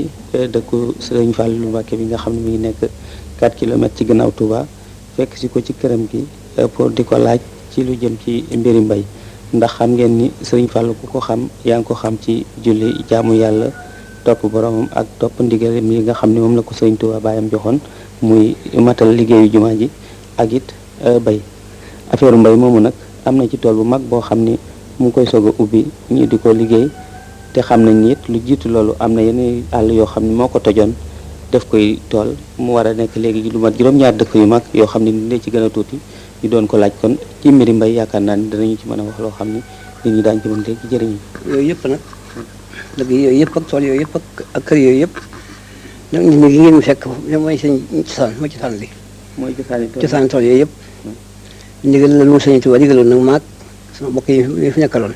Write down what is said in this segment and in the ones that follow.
dëkku Sëriñ Fallou Mbacké bi nga xam ne mi ngi nekk 4 kilomètres ci gannaaw Touba fekk si ko ci këram gi pour di ko laaj ci lu jëm ci mbiri mbay ndax xam ngeen ni Sëriñ Fallou ku ko xam yaa ngi ko xam ci julli jaamu yàlla topp boromam ak topp ndigal mi nga xam ne moom la ko Sëriñ Touba baayam joxoon muy matal liggéeyu jumaa ji ak it bay affaire mbay moomu nag am na ci tool bu mag boo xam ni mu ngi koy soog a ubbi ñu di ko liggéey te xam nañ ni it lu jiitu loolu am na yenn àll yoo xam ne moo ko tojoon def koy tool mu war a nekk léegi lu mat juróom-ñaar dëkk yu mag yoo xam ne ni ci gën a tuuti ñu doon ko laaj kon ci mbiri mbay yaakaar naa ni danañu ci mën a wax loo xam ni nit ñi daañu ci mën léegi jëriñu. yooyu yëpp nag dëgg yooyu yëpp ak tool yooyu yëpp ak kër yooyu yëpp nag nit ñi ngeen mu fekk mooy seen cosaan mooy cosaan li mooy cosaan tool yooyu yëpp ndigal la mu Sëñ Tuubaa digaloon nag maag sama mbokk yi fi nekkaloon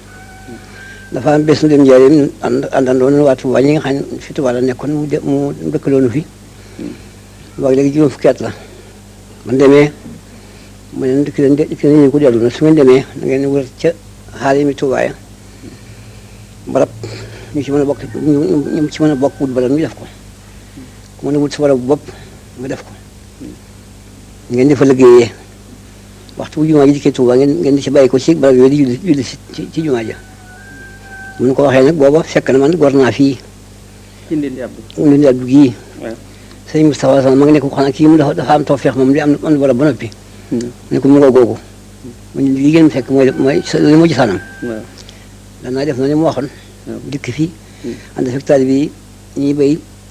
dafa am bés nu dem njaareem àndandoon waa Tuubaa ñi nga xam ne fi Tuubaa la nekkoon mu dëkkaloonu fi waaye léegi juróom fukki at la man demee mu ne dikk leen ko dellu na su ngeen demee da ngeen wër ca xaal yi mi Tuubaa ya barab ñu ci mën a bokk ñu ci mën a bokk wut barab ñu def ko ku mën a wut sa barab bu bopp nga def ko ngeen di fa liggéeyee waxtu bu jumaa ji dikkee Tuubaa ngeen di ci bàyyi ko ci barab yooyu di julli ci jumaa ja mun ko waxee nag booba fekk na man gor naa fii ci Ndindi Abdou gii sëñ Moustapha Sama ma ngi nekk ko xam ne kii mu dafa am tawfeex moom di am barab ba noppi ne ko mu ngoo googu mu li ngeen fekk mooy li moo ci sanam danaa def na ni mu waxoon dikk fii ànd fekk taalibe bi ñuy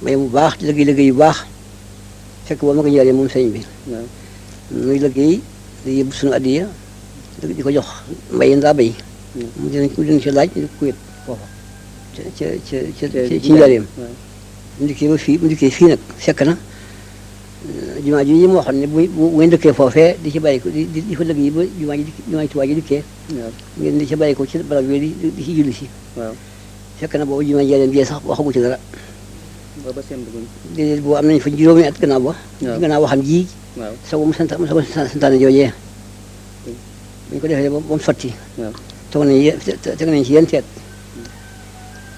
bay mu baax di liggéey yu baax fekk boobu ma ko njëriñ moom sëñ bi muy liggéey di yëbb suñu addiya di ko jox mbay ndaa bay mu dinañ ci laaj ku yëpp foofa ci njëriñam mu dikkee fii nag fekk na jumaa ji mu waxoon ne bu ngeen dëkkee foofee di ci bàyyi ko di fa liggéey ba jumaa ji Tuubaa ji dikkee ngeen di ci bàyyi ko ci barab yooyu di ci julli si fekk na boobu jumaa njëriñam jee sax waxagu ci dara déedéet boo am nañ fa juróomi at gannaaw waxam ji soo mu santaane joojee bu ñu ko defee ba mu sotti teg nañ ci yenn teet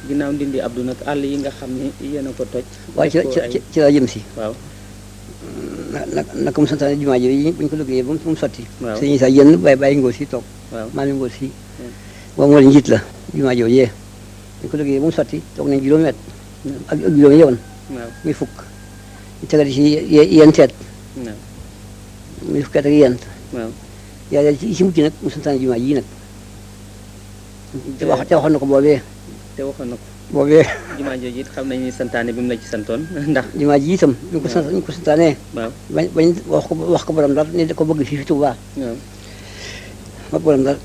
ginnaaw Ndindi Abdou nag àll yi nga xam ne yéen a ko toj waaw ci laa jëm si naka mu santaane jumaa ji bu ñu ko liggéeyee ba mu sotti sëñ Isaa yenn bàyyi ngóor si toog maa mi ngóor si boobu moo la njiit la jumaa joojee bu ñu ko liggéeyee ba mu sotti toog nañ juróomi at ak juróomi yoon muy fukk ñu tegal ci yenn teet muy fukki at ak yent yàlla ci mujj nag mu santaane jumaa ji nag te waxoon na ko boobee boobee jumaa jooju it xam nañu santaane bi mu la ci santoon ndax jumaa ji itam ñu ko santaanee bañ wax ko borom Ndar ne da ko bëgg fii fi Tuubaa ba borom Ndar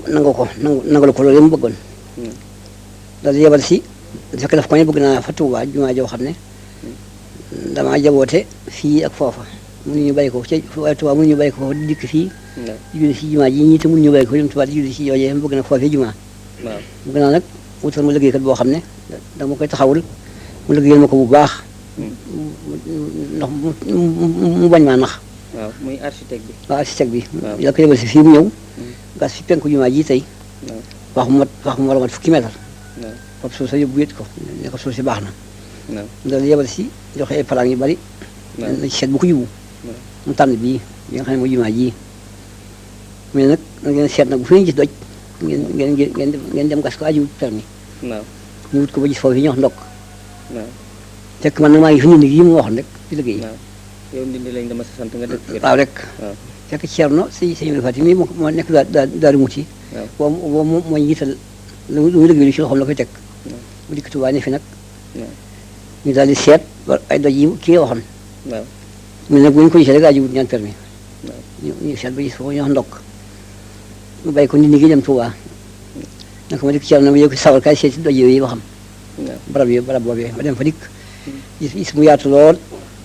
nangalu ko loolu mu bëggoon daal yebal si fekk daf ko ne bëgg naa fa Tuubaa jumaa joo xam ne damaa jaboote fii ak foofa mënuñu bàyyi ko ci waaye Tuubaa mënuñu bàyyi ko foofa di dikk fii di julli si jumaa ji ñii te mënuñu bàyyi ko dem Tuubaa di julli si yoojee bëgg na foofee jumaa bëgg naa nag wutal ma liggéeykat boo xam ne dama koy taxawul mu liggéeyal ma ko bu baax ndax mu bañ maa nax muy architecte bi architecte bi la ko yebal si fii mu ñëw gas fi penku jumaa ji tey wax mu war a mat fukki mètre fop suuf sa yóbbu yët ko ne ko suuf si baax na dal yebal si joxe ay plan yu bari na ci seet bu ko yóbbu mu tànn bii bi nga xam ne mooy jumaa ji mais nag ngeen seet nag bu fi ñu gis doj ngeen dem gas ko aju permis ñu wut ko ba gis foofu yi ñu wax ndokk fekk man nag maa ngi fi Ndindi yi mu waxoon rek ci liggéey yow Ndindi lañ dama sa sant nga dëkk waaw rek fekk Ceerno sëñ Fati mi moo nekk Daaru Muti boobu mooy njiital lu muy liggéey lu ci loxoom la koy teg mu dikk Tuubaa ne fi nag ñu daal di seet ay doj yi kii waxoon mu ne nag bu ñu ko gisee rek aju wut ñaan permis ñu seet ba gis foofu ñu wax ndokk mu bàyyi ko Ndindi gi dem Tuubaa naka ma dikk Ceerno ma yëg ko sawal kaay seet si doj yooyu waxam barab boobee ma dem fa dikk gis mu yaatu lool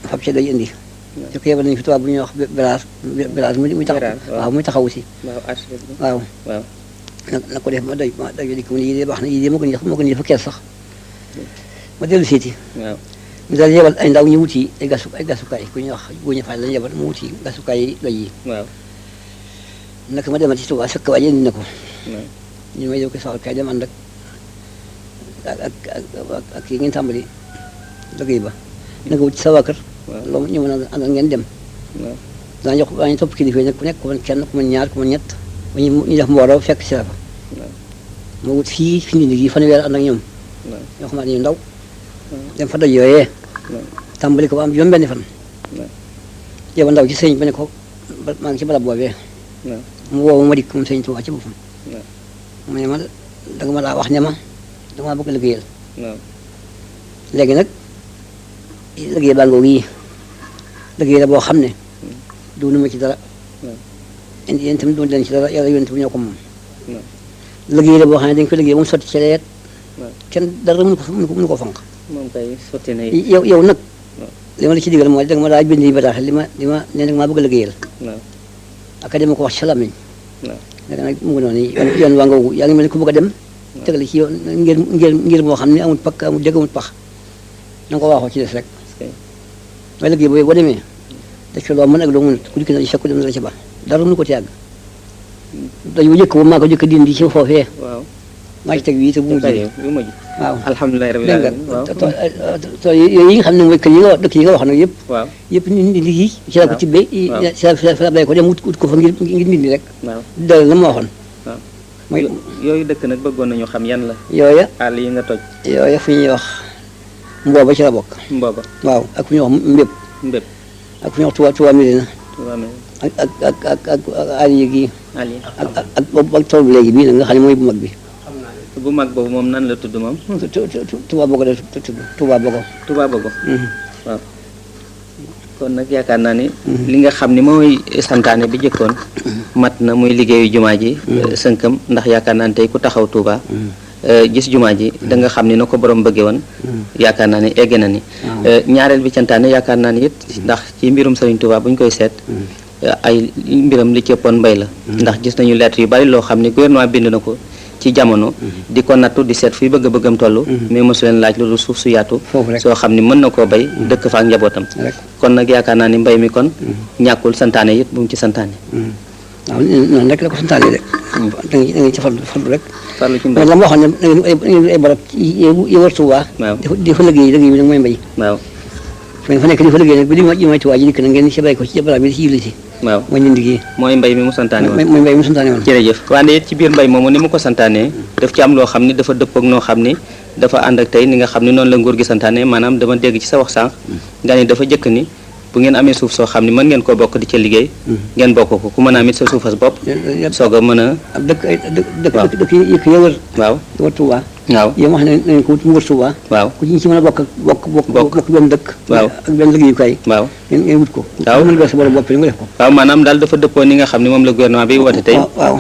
fab ci doj indi su ko yebal nañu fi Tuubaa bu ñuy wax belaas muy taxaw waaw muy taxawu si waaw na ko def ma doj dikk mu ne yii de baax na yii de moo gën a fa kees sax ma dellu seeti ñu daal yebal ay ndaw ñu wuti ay gasukaay ku ñuy wax Guña Faal lañu yebal mu wuti gasukaay yi doj yi naka ma demal ci Tuubaa sëkk waaye indi na ko ñu may yow ko saxal kaay dem ànd ak ak yi ngeen tàmbali liggéey ba na nga wut ci sa waa kër loolu ñu mën a àndal ngeen dem daañu topp kilifa yi nag ku nekk ku mën kenn ku mën ñaar ku mën ñett ba ñu def mbooloo fekk si la fa ma wut fii fi nit yi fanweer ànd ak ñoom ñoo xamante ñu ndaw dem fa daj yooyee tàmbali ko ba am juróom benn fan yow ndaw ci sëñ ba ne ko maa ngi ci barab boobee mu woowu ma dikk moom sëñ Tuubaa ci boppam mu ne ma da nga ma daa wax ne ma dama bëgg liggéeyal léegi nag liggéey baa ngoo yi liggéey la boo xam ne doonu ma ci dara indi yéen tamit doon leen ci dara yàlla yónent bu ñoo ko moom liggéey la boo xam ne dañ ko liggéey ba mu sotti ci leet kenn dara mënu ko fanq moom kay sotti na yow nag li ma la ci digal mooy da nga ma daa bind yi bataaxel li ma ne nag maa bëgg a liggéeyal aka dema ko wax ci làmmiñ léegi nag mu ngi noonu yoon waa ngoogu yaa ngi mel ni ku bëgg a dem tegale ci yoon ngir moo xam ne amul pakk amul dégg amul pax na nga ko waaxoo ci des rek waaye liggéey boobu boo demee def ci loo mën ak loo mënut ku dikk na ci fekk dem dara ci ba dara mënu ko ci yàgg dañu jëkk ba maa ko jëkk dindi ci foofee maa ci teg wii te bu mujj waaw alhamdulilah rabbil alamin tool yooyu yi nga xam ne mooy kër yi nga wax dëkk yi nga wax nag yëpp yëpp nit ñi ci la ko tibbee ci la bay ko dem wut ko fa ngir nit ñi rek dal na ma waxoon mooy yooyu dëkk nag bëggoon nañu xam yan la yooya àll yi nga toj yooya fu ñuy wax mbooba ci la bokk mbooba waaw ak fu ñuy wax mbépp ak fu ñuy wax Touba Médina ak ali gi ak tool bi léegi bii nag nga xam ne mooy bu mag bi bu mag boobu moom nan la tudd moom Touba Bogo la tudd Touba Bogo waaw kon nag yaakaar naa ni li nga xam ni mooy santaane bi jëkkoon mat na muy liggéeyu jumaa ji sënkam ndax yaakaar naa ni tey ku taxaw Touba gis jumaa ji da nga xam ni na ko borom bëggee woon yaakaar naa ni egg na ni ñaareel bi cantaane yaakaar naa ni it ndax ci mbirum Sëriñ Touba bu ñu koy seet ay mbiram li ci ëppoon mbay la ndax gis nañu lettre yu bari loo xam ni gouvernement bind na ko ci jamono di ko nattu di seet fuy bëgg-bëggam toll mais mosu leen laaj loolu suuf su yaatu soo xam ni mën na koo bay dëkk fa ak njabootam kon nag yaakaar naa ni mbay mi kon ñàkkul santaane it bu mu ci santaane waaw noonu rek la ko santaane rek da nga ci farlu rek farlu ci mbay la ma waxoon ne ay barab yi war Tuubaa di fa liggéey bi nag mooy mbay waaw fa nekk di fa liggéey nag ba di may Tuubaa ji dikk na ngeen ci bay ko ci barab bi ci yibli si waaw mooy ñun liggéey mooy mbay mi mu santaane woon mooy mbay mi mu santaane woon jërëjëf wante it ci biir mbay moomu ni mu ko santaane daf ci am loo xam ni dafa dëppoog noo xam ni dafa ànd ak tey ni nga xam ni noonu la nguur gi santaane maanaam dama dégg ci sa wax sànq nga ni dafa jëkk ni bu ngeen amee suuf soo xam ni mën ngeen koo bokk di ca liggéey ngeen bokk ko ku mën a amit sa suufas bopp soog a mën a ab dëkk yëkk ya wër wër Tuubaa waaw yow wax nañ ko mu wër Tuubaa waaw ku ci mën a bokk benn dëkk waaw ak benn liggéeyukaay waaw ngeen wut ko waaw mën nga sa borom bopp nga def ko waaw maanaam daal dafa dëppoo ni nga xam ni moom la gouvernement bi woote tey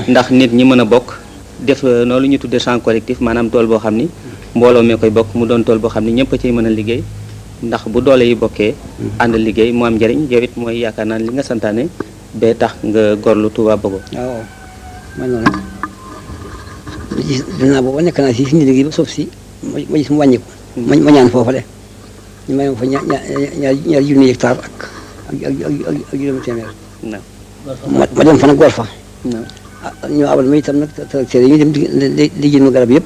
ndax nit ñi mën a bokk def noonu lu ñu tuddee champ collectif maanaam tool boo xam ni mbooloo mee koy bokk mu doon tool boo xam ni ñëpp a ciy mën a liggéey ndax bu doole yi bokkee ànd liggéey mu am njëriñ yow it mooy yaakaar naa li nga santaane bee tax nga gorlu Touba Bogo waaw man noonu dinaa booba nekk naa si fi ñu liggéey ba suuf si ma gis mu wàññiku ma ñaan foofa de ñu may ma fa ñaar junni hectare ak juróomi téeméer ma dem fa nag gor fa ñu abal ma itam nag tracteur yi ñu dem di jënd ma garab yëpp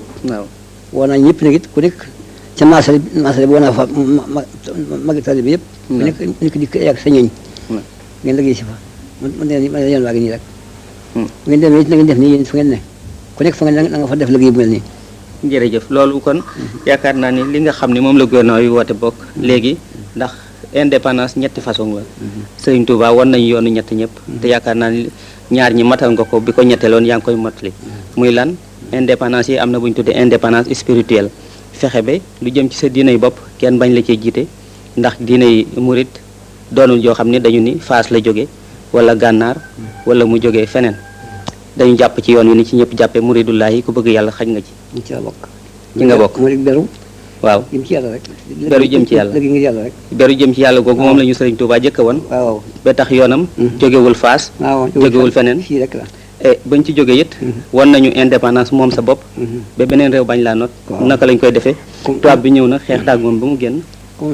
woo naa ñëpp nag it ku nekk ca maasale bi woo naa fa magitali bi yëpp ku nekk nit ki di yàgg sa ñooñ ngeen liggéey si fa man yoon waa ngi nii rek ngeen demee it na ngeen def nii yéen fa ngeen ne ku nekk fa ngeen na nga fa def liggéey bu mel nii jërëjëf loolu kon yaakaar naa ni li nga xam ne moom la gouvernement yi woote bokk léegi ndax indépendance ñetti façon la Sëriñ Touba wan nañu yoonu ñett ñëpp te yaakaar naa ni ñaar ñi matal nga ko bi ko ñetteloon yaa ngi koy mottali muy lan indépendance yi am na bu ñu tuddee indépendance spirituelle fexe ba lu jëm ci sa diinay bopp kenn bañ la cee jiite ndax diinay murit doonul yoo xam ne dañu ni Faas la jóge wala gànnaar wala mu jógee feneen dañu jàpp ci yoon wi ni ci ñëpp jàppee muridullahi ku bëgg yàlla xaj nga ci ci la bokk ci nga bokk murid beru waaw jëm ci yàlla rek beru jëm ci yàlla léegi ngir yàlla rek beru jëm ci yàlla googu moom la ñu Sëriñ Touba jëkk woon waaw ba tax yoonam jógewul Faas jógewul feneen fii rek la bañ ci jóge it wan nañu indépendance moom sa bopp ba beneen réew bañ laa not naka lañ koy defee tubaab bi ñëw na xeex taag moom ba mu génn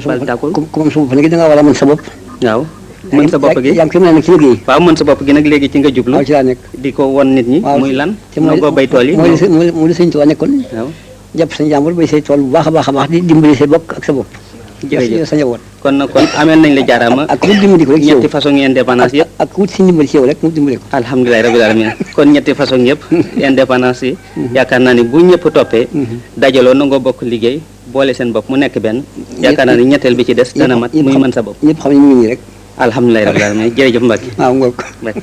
bal tàkkul comme su bopp léegi da nga war a mën sa bopp waaw mën sa bopp gi yaa ngi mën a nekk ci liggéey waaw mën sa bopp gi nag léegi ci nga jublu waaw ci laa nekk di ko won nit ñi muy lan noo ko bay tool yi mooy li Sëriñ Tuubaa nekkoon waaw jàpp sa njàmbur bay say tool bu baax a baax di dimbali say bokk ak sa bopp. jërëjëf sa njaboot. kon ameel nañ la jaaraama. ak wut dimbali ko rek ci yow ñetti façon indépendance yëpp. ak wut si ndimbali ci yow rek mu dimbali ko. alhamdulilah rabbil alamin kon ñetti façon yëpp indépendance yi yaakaar naa ni bu ñëpp toppee dajaloo nangoo bokk liggéey boole seen bopp mu nekk benn yaakaar naa ni ñetteel bi ci des dana mat muy mën sa bopp ñëpp xam ne mu ngi nii rek. alhamdulilah rabbil alamin jërëjëf Mbacke waaw ngoog. Mbacke